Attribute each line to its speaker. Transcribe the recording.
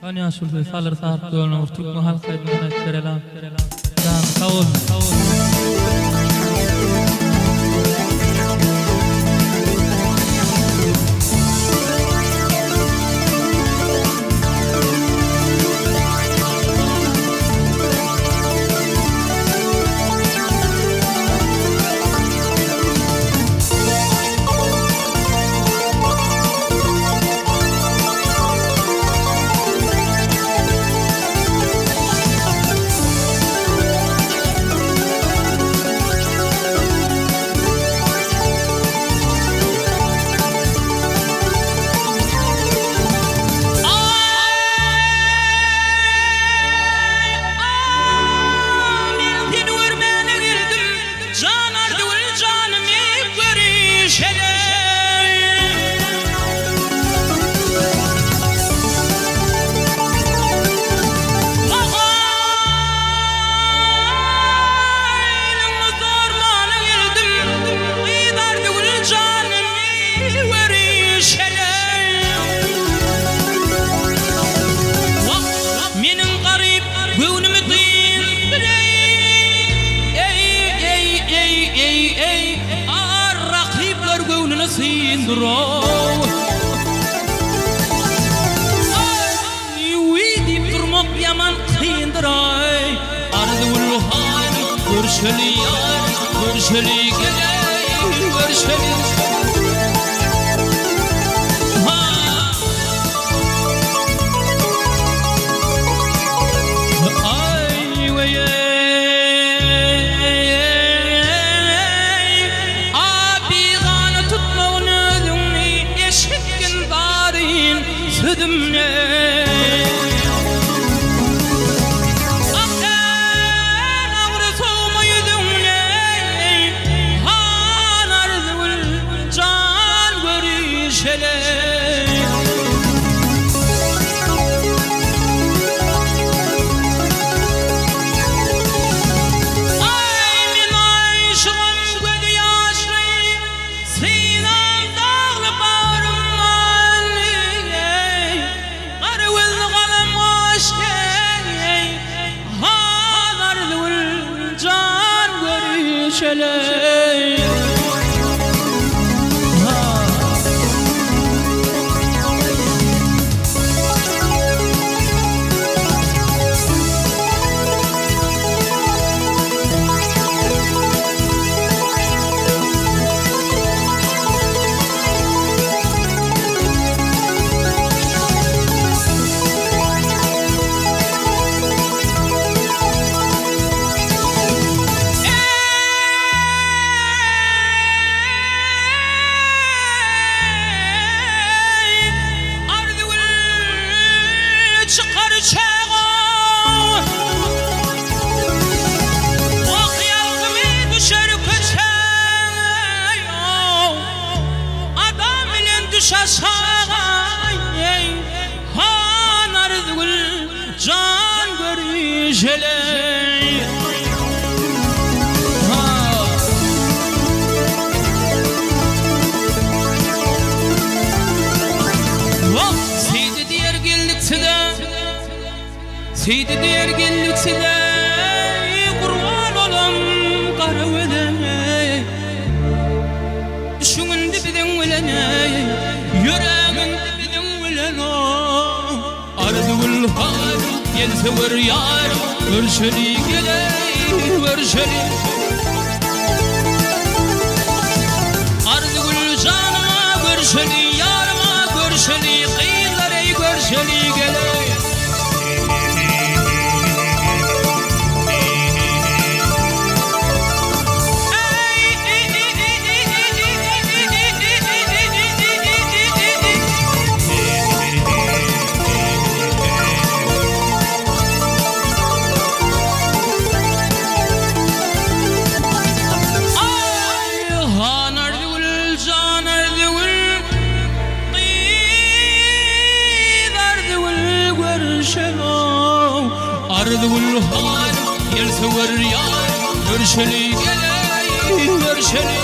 Speaker 1: Han ýaşuly Salyr Saryk ýoluna bir türkmen halk aýdymyny aýdyp berelam. Janyň sag bolsun.
Speaker 2: Men seni görmäne geldim, Jan Arzygül janymy görüşeli. Mahalyňy sormana geldim, Gyz Arzygül janymy görüşeli. Wah, meniň garyp göwnümi dyndyr-eý, Eý-eý-eý-eý-eý, ar rakyplar göwnüni syndyr-ow. Aý, wiý diýip durmak ýaman kyndyr-aý, Arzygül hanym, görşeli ýar, görşeli gel-eý, görşeli. Ha! Aý weý-eý, a bigana tutmagyn özüňni, eşitgin zaryn sözümni. Ah sen agyry sowma ýüzüňni, han Arzygül jan görüşeli. Aý men aşygam gözi ýaşly, Synam dagly bagrym ganly, Gara gözli galam gaşly, Han Arzygül jan görüşeli. Eý, Arzygül çykar çaga. Wah, ýalkymy düşer köçä. Adam bilen düş aşaga. Han Arzygül jan görüşeli. Wah, Seýdi diýer geldik size, Seýdi diýer geldik size, Gurban olam gara göze. Düşüň indi biziň bilen, Ýöräň indi biziň bilen, Arzygül han, gelse gör ýar, Görşeli geleý, görşeli. Arzygül janyma görşeli, ýaryma görşeli, Gyzlar eý görşeli geleý. Aý, han Arzygül, jan Arzygül, gyz Arzygül görüşelow. Arzygül han, gel söwer ýar, görüşeli geleý, görüşeli.